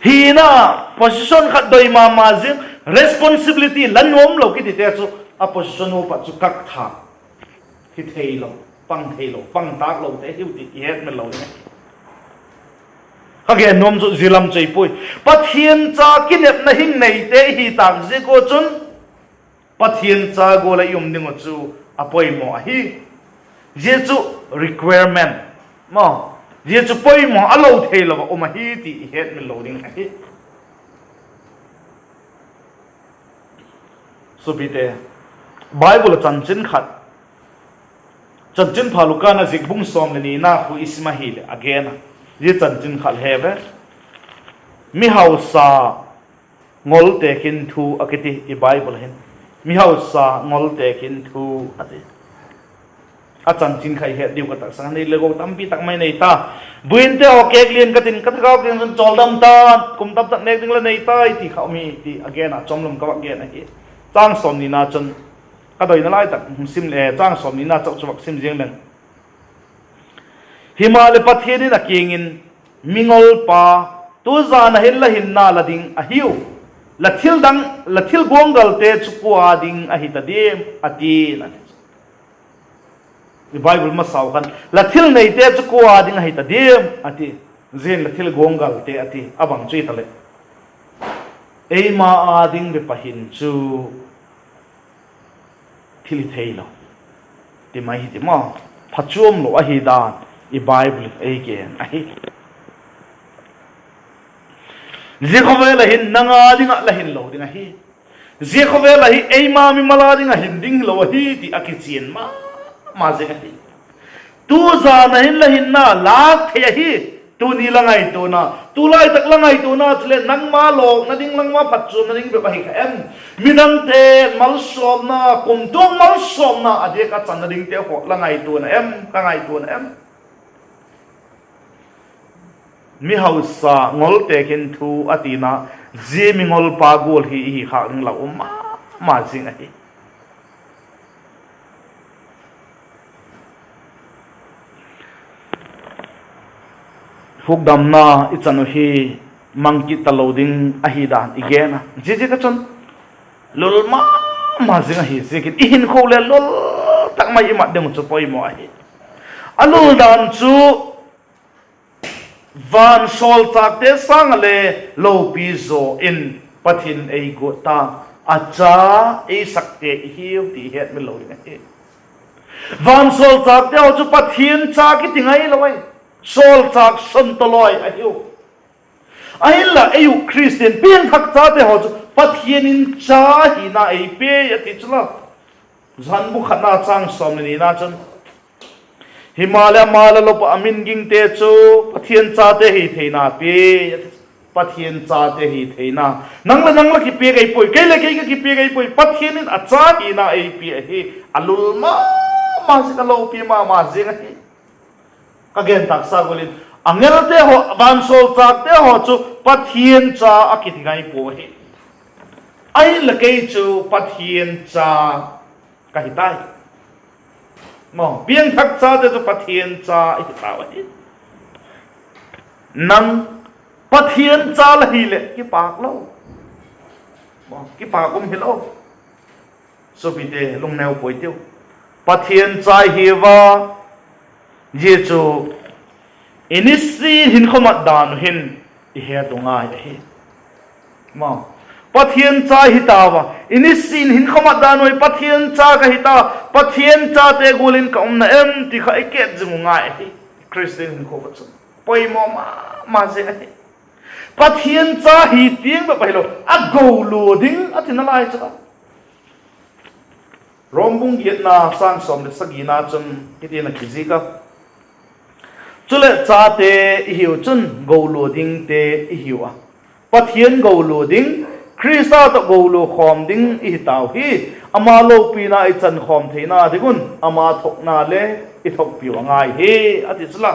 Hina, position khat doi ma ma zing, responsibility la nuam lo kitite chu, a position upat chu kâk tha, hi theilo, pang theilo, pang tâk lote hiu ti i hetmil lo ding ahi. Ka gen nuam chu zia lam chu ahi puai. Pathian cha kinepna hing neite i hi tâk ziak ua chun Pathian cha gual ah i um ding uh chu a poimaw ahi. Zia chu requirement maw, zia chu poimaw a lo theilo ah um ahi ti i hetmil lo ding ahi. Suapite, Bible ah chanchin khat, Chanchinpha Luka'n a zik bung sawm leh nina khu i sim ahileh a gen a, zia chanchin khat he ve. Mihausa ngolte khin thu a kiti i Bible hin. Mihausa ngolte khin thu a ti. A chanchin kha i het diu ka taksang a, nei le gou tampi tak mai nei ta. Buinte haw kêk lian ka tin, ka thagau kiang chun chawldam ta, kum tam tak nêk ding la nei tai ti kha um hi ti a gen a, chawmlum ka vak gen ahi. Châng sawmnina chun, ka doina lai tak hung sim le, châng sawmnina chau chu vak sim ziang leng. Himaleh Pathian in a kiang in, Mingolpa, tu jan ah hin la hinna la ding ahiu, la thil dang, la thil guanggalte chu kua â ding ahi ta diam? a ti'n a ti. I Bible masau khan, la thil neite chu kua â ding ahi ta diam? a ti. Zia hin la thil guanggalte a ti, a bang chu i ta leh, eima â ding bep a hin chu thil hi theilo ti mai hi ti maw, phachuam lo ahi dan i Bible in ei gen ahi. Zia khawvel ah hin nang â ding ah la hin lo ding ahi. Zia khawvel ah hi eima mimal â ding ah hin ding hilo ahi ti a kichian ma ma zing ahi. Tu jan ah hin la hinna lâk thei ahi. Tuni la ngaituana, tulai tak la ngaituana chuleh nangma lawkna ding, nangma phatchuamna ding bep ahi kha em? Midangte'n malsawmna, kumtuang malsawmna a diak a channa dingte haw la ngaituana em, ka ngaituana em? Mihausa ngolte khin thu a tina, zia mingolpa gual hi i hi khâk ding lau um ma ma zing ahi. Hukdamna i chan uh hi mang kit talo ding ahi dan i gen a. Ziaziak ah chun lul ma ma zing ahi ziakin i hinkhua le lul tak mai i mat ding uh chu poimaw ahi. A lul dan chu vansawlchâkte sâng ah le lopi zaw in Pathian ei guat ta, a cha ei sakte i hiu ti hetmil lo ding ahi. Vansawlchâkte haw chu Pathian cha kiti ngailo ahi, sawlchâk son tawlawi ahiu. Ahinla ei uh Khristian piangthak chate haw chu Pathian in cha hina ei pia a ti chu la. Johan bung khatna châng sawm leh nina chun, himaleh ama lalop ah a min gingte chu Pathian chate hi theina pia, Pathian chate hi theina. Nang leh nang la kipiak ei puai, kei leh kei ka kipiak ei puai, Pathian in a cha hina ei pia ahi. A lul ma ma zing, a lopi ma ma zing ahi. Ka gen tâksa gual in, angelte haw, vansawlchâkte haw chu Pathian cha a kiti ngai pua ahi. Ahinla kei chu Pathian cha ka hi tai. Maw, piangthak chate chu Pathian cha i hi tau ahi. Nang Pathian cha la hileh kipâk lo, kipâk um hilo. Suapite, lungneu puai tiu. Pathian cha i hi ua, zia chu i nisin hinkhua mat dan uh hin i het u ngai ahi. Maw, Pathian cha hi tau a, i nisin hin khamat dan uh Pathian cha ka hi ta, Pathian chate gual in ka umna em ti kha i ket zing u ngai ahi. Khristian hinkhua chun poimaw ma ma zing ahi. Pathian cha hi tiang bep ahilo, a golua ding a tina lai chu a. Rom bung giatna châng sawm leh sagina chun hiti'n a kizik a: Chuleh chate i hiu chun golua dingte i hiu a, Pathian golua ding, Khrista tawh golua khawm ding i hi tau hi; ama lopina i chan khawm theina ding un ama thuakna le i thuakpiu a ngai hi, a ti chu la.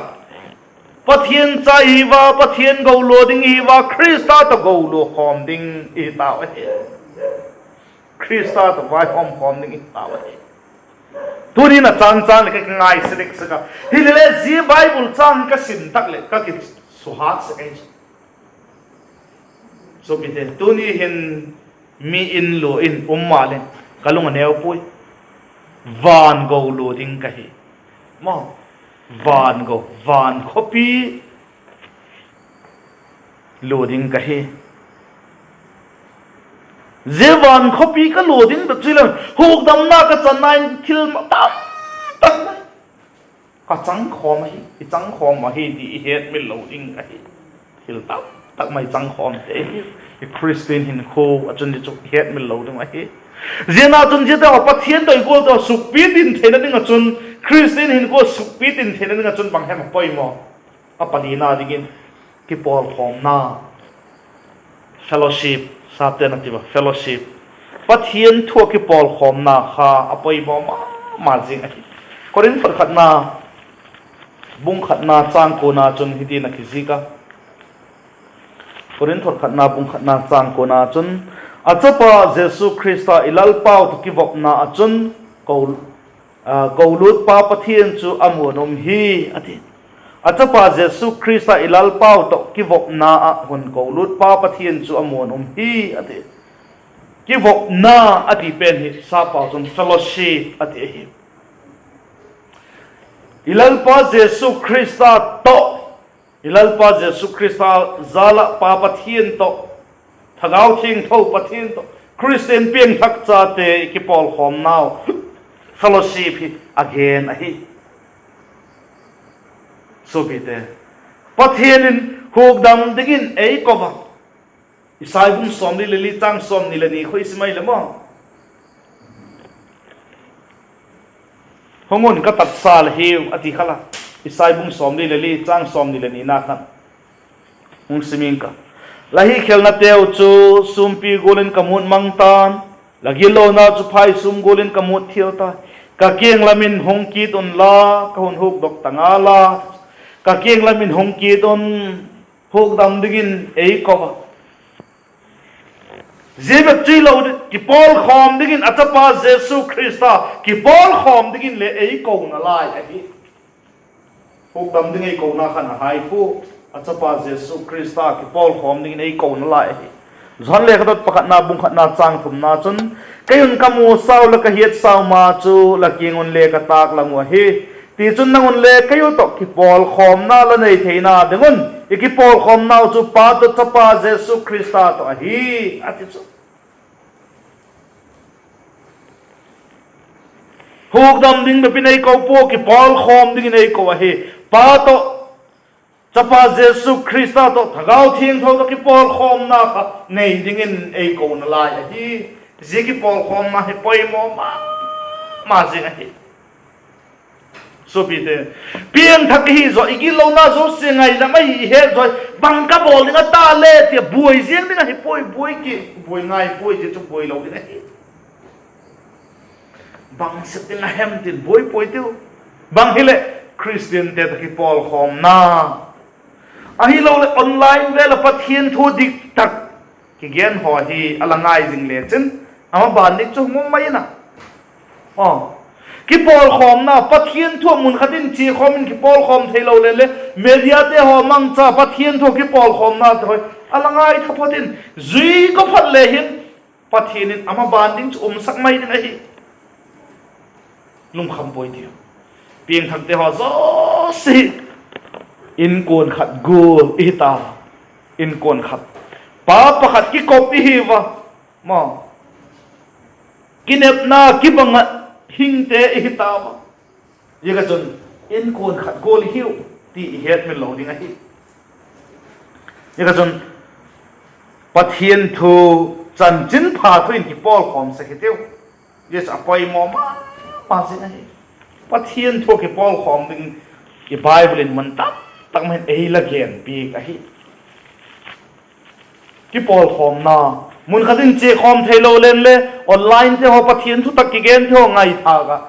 Pathian cha i hi ua, Pathian golua ding i hi ua, Khrista tawh golua khawm ding i hi tau ahi. Khrista tawh vaihawm khawm ding i hi tau ahi. Tuni'n a châng châng leh ka kingai sek sek a, hilele zia Bible châng hi ka sim tak leh ka kisuhat sek ahi chu. Suapite, tuni hin mi in lua in um maleh ka lung a neu puai. Van golua ding ka hi. Maw, van go, van khawpi lua ding ka hi. Zia van khawpi ka lua ding bep chu hilo, hukdamna ka channa in thil ma tam tak mai ka chang khawm ahi, i chang khawm ahi ti i hetmil lo ding ahi. Thil tam tak mai chang khawm thei hi i Khristian hinkhua ah chun zia chu i hetmil lo ding ahi. Ziana chun ziate haw Pathian tawh i gual tawh sukpi tin theina ding ah chun, Khristian hinkhua sukpi tin theina ding ah chun bang hem a poimaw? A palina dingin kipawlkhawmna, fellowship, sapte'n a ti ua, fellowship, Pathian thu ah kipawlkhawmna kha a poimaw ma ma zing ahi. Korinth khatna bung khatna châng kuana chun hiti'n a kizik a, Korinth khatna bung khatna châng kuana chun, A chapa Jesu Khrista i Lalpau tawh kivopna ah chun ko, a, kolutpa Pathian chu a muan um hi, a ti. A chapa Jesu Khrista i Lalpau tawh kivopna ah hun kolutpa Pathian chu a muan um hi, a ti. Kivopna a ti pen hi sappau chun fellowship a ti ahi. I Lalpa Jesu Khrista tawh, i Lalpa Jesu Khrista jal ah Pa Pathian tawh, Thagau Thiangtho Pathian tawh, Khristian piangthak chate i kipawlkhawmnau fellowship hi a gen ahi. Suapite, Pathian in hukdam dingin ei ko a. Isai bung sawmli le li châng sawmni le ni kha i sim ai le maw, Hung un, ka tatsa la hiu, a ti kha la. Isai bung sawmli le li châng sawmni le nina khan hung sim ing ka. La hikhelnateu chu sûmpi gual in ka mût mang ta'n, la gitlonau chu phaisûm gual in ka mût thial ta. Ka kiang lam in hung kit unla, ka hun hukdok ta ngal a. Ka kiang lam in hung kit un, hukdam dingin ei ko a. Zia bep chu hilo, kipawlkhawm dingin a chapa Jesu Khrista kipawlkhawm dingin le ei kona lai ahi. Hukdam ding ei kona khan a hai pua, a chapa Jesu Khrista kipawlkhawm dingin ei kona lai ahi. Johan lekhathot pakhatna bung khatna châng thumna chun, Kei un ka musau leh ka hiatsau ma chu la kiang un le ka tâk lang uh ahi. Tichun nang un le kei u tawh kipawlkhawmna la nei theina ding un, i kipawlkhawmnau chu Pa tawh Chapa Jesu Khrista tawh ahi, a ti chu. Hukdam ding bep in ei ko pua, kipawlkhawm dingin ei ko ahi. Pa tawh, Chapa Jesu Khrista tawh, Thagau Thiangtho tawh kipawlkhawmna kha nei dingin ei kona lai ahi. Zia kipawlkhawmna hi poimaw ma ma zing ahi. Suapite, piangthak i hi zaw, i gitlona zosia ngailam ahi i het zaw, bang ka bawl ding a ta le ti a buai ziang ding ahi puai, buai ki, buai ngai puai, zia chu buai lo ding ahi. Bang sek ding a hem tin buai puai tiu. Bang hileh, Khristiante tawh kipawlkhawmna, ahiloleh online vel ah Pathian thu dik tak kigen haw hi a la ngai zing lechin, a maban ding chu hung um mai in a. Kipawlkhawmna, Pathian thu ah mun khat in chia khawm in kipawlkhawm theilo leng le, mediate haw mangcha Pathian thu ah kipawlkhawmnate haw a la ngai tha phot in, zui ka phat le hin, Pathian in a maban ding chu umsak mai ding ahi. Lungkham puai tiu. Piangthakte haw zosia hi inkuan khat gual i hi ta. Inkuan khat, pa pakhat kikop i hi ua. maw, kinepna kibang ah hingte i hi tau a. Ziak ah chun, inkuan khat gual i hiu ti i hetmil lo ding ahi. Ziak ah chun, Pathian thu, chanchinpha thu in kipawlkhawm sek hitiu. Zia chu a poimaw ma ma zing ahi. Pathian thu kipawlkhawm ding i Bible in mun tam tak ma hin ei la genpiak ahi. Kipawlkhawmna, mun khat in chia khawm theilo leng le, online te haw Pathian thutak kigente haw ngaithâk ah,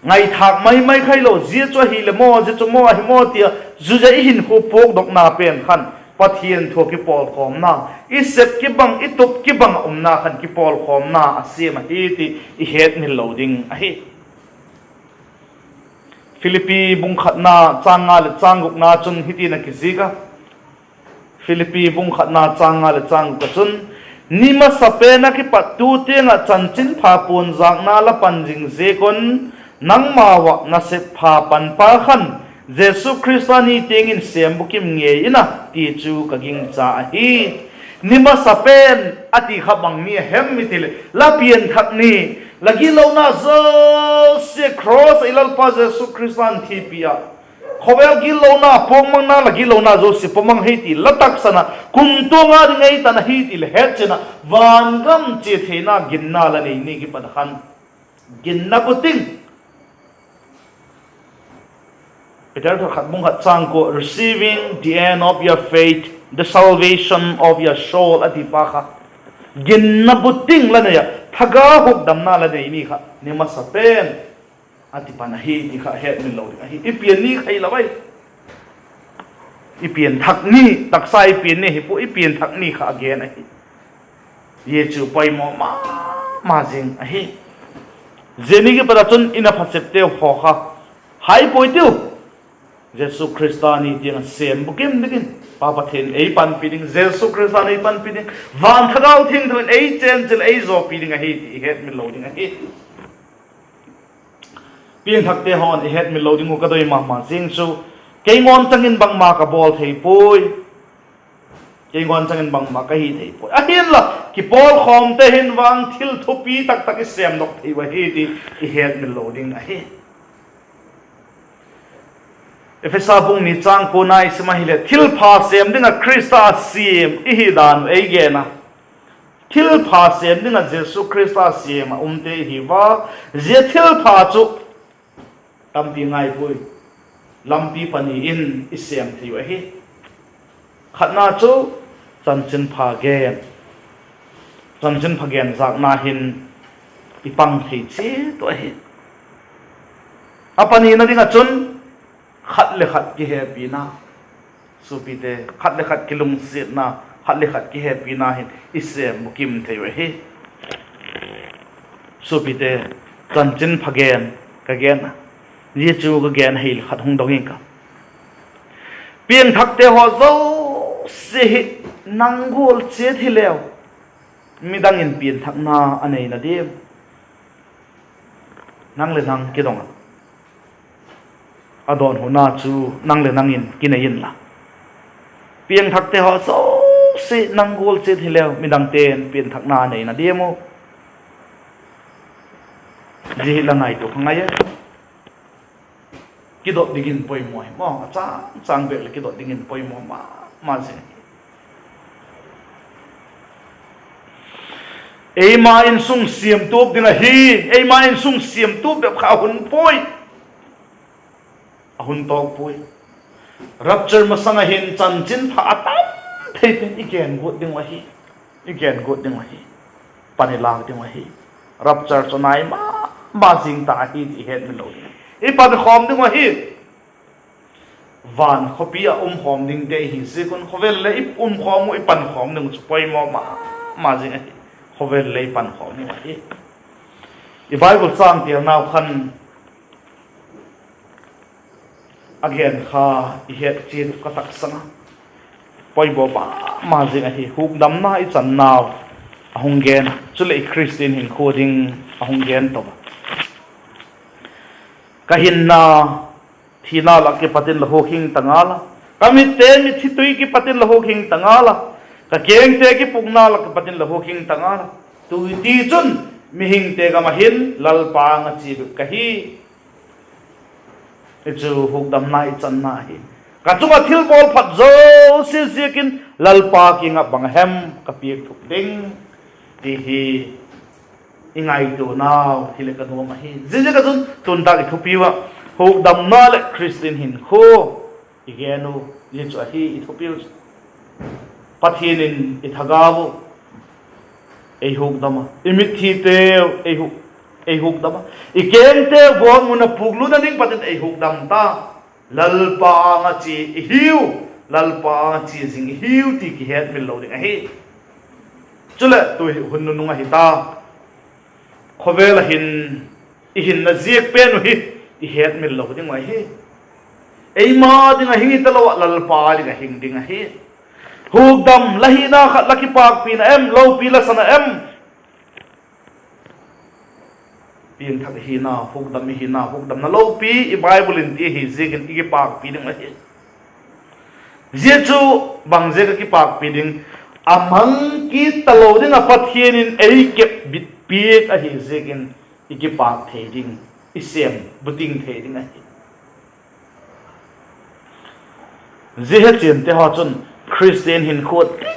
ngaithâk mai mai khailo, zia chu ahileh maw, zia chu maw, ahi maw tia, zuia i hinkhua puakdokna pen khan Pathian thu kipawlkhawmna, i sep kibang, i tup kibang ah umna khan kipawlkhawmna a siam ahi ti i hetmil lo ding ahi. Philippi bung khatna châng nga leh châng gukna chun hitin a kizik a. Philippi bung khatna châng nga leh châng guk ah chun, ni masapen ah kipat tu tiang ah chanchinpha puanzâkna la pan zing ziak un, nangmau ah nasep pha panpa khan Jesu Khrista ni tiang in sêm bukim ngei in a ti chu ka gingcha ahi. Ni masapen a ti kha bang ni a hem i ti leh, la pianthak ni, la gitlona zosia cross ah i Lalpa Jesu Khrista'n thipi ah, khawvel gitlona puakmangna, la gitlona zosia puakmang hi ti la taksan ah kumtuang a ding ei tan ahi ti la hetchian ah, vangam chia theina ginna la nei ni kipat a khan, ginna bu ting, Peter thot khat bung khat châng kua, receiving the end of your faith, the salvation of your soul a ti pa kha, ginna bu ting la nei ah, thagau hukdamna la nei ni kha ni masapen a ti pan ahi ti kha hetmil lo ding ahi. I pian ni kha hilo ai. I pianthak ni, taksa i pian ni hi pua, i pianthak ni kha a gen ahi. Zia chu poimaw ma ma zing ahi. Zia ni kipat ah chun i na phasepteu haw kha, hai puai tiu. Jesu Khrista ni tiang ah sêm bukim dingin Pa Pathian ei panpi ding, Jesu Khrista ei panpi ding, van Thagau Thiangtho in ei chenchil ei zawpi ding ahi ti i hetmil lo ding ahi. Piangthakte haw'n i hetmil lo ding uh ka doi ma ma zing chu, kei ngawn chang in bangma ka bawl thei puai. Kei ngawn chang in bangma ka hi thei puai. Ahinla, kipawlkhawmte hin vang thil thupi tak tak i sêmdok thei uh ahi ti i hetmil lo ding ahi. Ephesa bung ni châng kuana i sim ahileh, thilpha sêm ding ah Khrista a siam i hi dan uh ei gen a. Thilpha sêm ding ah Jesu Khrista siam ah umte i hi ua, zia thilpha chu tampi ngai puai, lampi pani in i sêm thei uh ahi. Khatna chu chanchinpha gen, chanchinpha gen zâkna hin i pang thei chiat uh ahi. A panina ding ah chun khat le khat kihepina, suapite, khat le khat kilungsiatna, khat le khat kihepina hin i sêm bukim thei uh ahi. Suapite, chanchinpha gen ka gen a, zia chu ka gen ahileh khat hung dong ing ka. Piangthakte haw zosia hi nang gual chiat hileu, midang in pianthakna a neina diam? Nang leh nang kidong a, a dawnhuna chu nang leh nang in kinei inla, piangthakte haw zosia nang gual chiat hileu midangte'n pianthakna a neina diam u? Zia hi la ngaitua kha ngai a. Kidot dingin poimaw hi maw, a châng châng bêk leh kidot dingin poimaw ma ma zing hi. Eima insung siamtup ding ahi. Eima insung siamtup bep kha a hun puai, a hun tawk puai. Rapture masang ah hin chanchinpha a tam thei tin i gen guat ding uh ahi. I gen guat ding uh ahi. Pan i lâk ding uh ahi. Rapture chu nai ma ma zing ta ahi ti i hetmil lo ding, i pankhawm ding uh ahi. Van khawpi ah umkhawm dingte i hi ziak un, khawvel le i umkhawm uh, i pankhawm ding uh chu poimaw ma ma zing ahi. Khawvel le i pankhawm ding uh ahi. I Bible châng telnau khan a gen kha i het chiat uh ka taksang a, poimaw ma ma zing ahi. Hukdamna i channau a hung gen a, chuleh i Khristian hinkhua ding a hung gen to a. Ka hinna thina lak kipat in la hukhing ta ngal a, ka mitte mittui kipat in la hukhing ta ngal a, Ka kengte kipukna lak ah kipat in la hukdam ta ngal a, tu tichun mihingte gam ah hin Lalpa âng ah chia bep ka hi. Hi chu hukdamna i channa ahi. Ka chung ah thilbawl phat zosia ziakin Lalpa kiang ah bang a hem ka piak thuk ding, ti hi i ngaituanau hileh ka nuam ahi. Ziaziak ah chun tu nitâk i thupiu ah hukdamna leh Khristian hinkhua i gen u, zia chu ahi i thupiu chu. Pathian in i thagau u ei hukdam a, i mitthiteu ei hukdam a, i kengteu gawtmun ah puklutna ding pat in ei hukdam ta. Lalpa âng ah chia i hiu, Lalpa âng ah chia zing i hiu ti kihetmil lo ding ahi. Chuleh tu hi hun nunung ahi ta. Khawvel ah hin i hinna ziak pen uh hi i hetmil lo ding uh ahi. Eima ding ah hing hi talo ah Lalpa ding ah hing ding ahi. Hukdam la hina khat la kipakpi na em, lopi la sa na em? Piangthak i hina, hukdam i hina, hukdamna lopi i Bible in ti ahi ziakin i kipakpi ding ahi. Zia chu bang ziak ah kipakpi ding? A mang kit talo ding ah Pathian in ei kep bit piak ahi ziakin i kipak thei ding, i sêm buting thei ding ahi. Zia hechiante haw chun Khristian hinkhua dik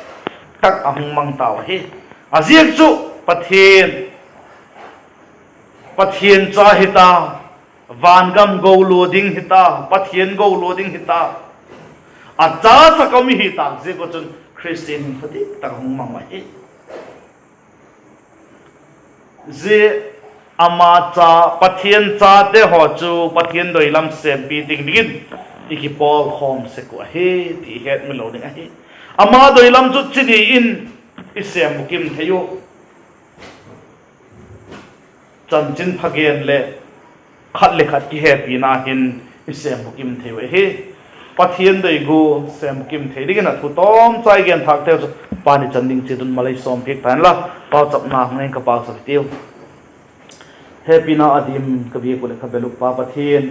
tak a hung mang tau ahi. A ziak chu Pathian, Pathian cha hi ta, vangam go lua ding hi ta, Pathian go lua ding hi ta. A cha sak a um i hi tâk ziak ah chun Khristian hinkhua dik tak a hung mang uh ahi. Zia ama cha, Pathian chate haw chu Pathian doi lam sêmpi ding dingin i kipawlkhawm sek uh ahi ti hetmil lo ding ahi. Ama doi lam chu chi ni in i sêm bukim thei uh. Chanchinpha gen leh khat le khat kihepina hin i sêm bukim thei uh ahi. Pathian doi gu sêm bukim thei dingin a thu tawmchai gen thâkteu chu Pa ni chan ding chiat un malei sawmpiak ta inla, pauchapna hung nei ing ka, pauchap hitiu. Hepina a dim ka biak uh leh ka bel uh Pa Pathian,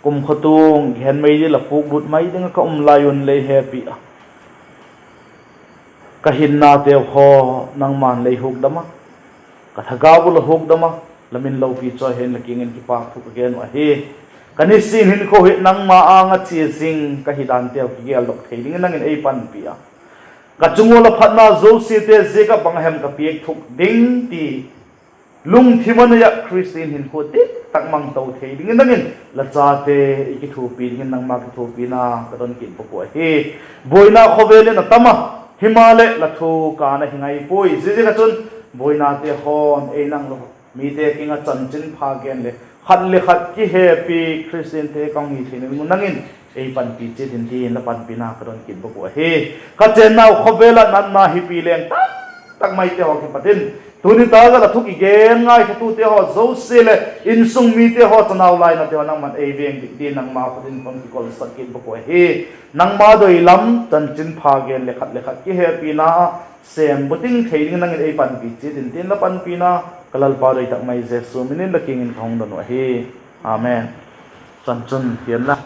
kum khawtuang gen mai ding la puklut mai ding ah ka um lai un lei hepi a, ka hinnateu haw nangma'n lei hukdam a, ka thagau uh la hukdam a, la min lopi chawi hen la kiang in kipâk thu ka gen uh ahi. Ka nisin hinkhua hi nangma âng ah chia zing ka hi danteu kigeldok thei dingin nang in ei panpi a, ka chung ua la phatna zosiate ziak ah bang a hem ka piak thuk ding ti lungthim a nei ah Khristian hinkhua dik tak mang to thei dingin nang in la chate i kithuapi dingin nangma kithuapina ka don kit bawk uh ahi. Buaina khawvel in a tam a, himaleh la thu kân a hi ngai puai. Ziaziak ah chun buainate haw'n ei nang lo mite kiang ah chanchinpha gen leh khat le khat kihepi Khristiante ka hung hi theina ding un nang in ei panpi chiat in tin la panpina ka don kit bawk uh ahi. Ka chênnau khawvel ah natna hipi leng tam tak maite haw kipat in tuni tâk ah la thu kigen ngaithatute haw zosia leh insung mite haw, chanau lainate haw nangma'n ei vêng dik dingin nangma khut in ka hung kikolsak kit bawk uh ahi. Nangma doi lam chanchinpha gen leh khat le khat kihepina sêm bukim thei dingin nang in ei panpi chiat in tin la panpina ka Lalpa doi tak mai Jesu min in la kiang in ka hung don uh ahi. Amen. Chan chun hian la.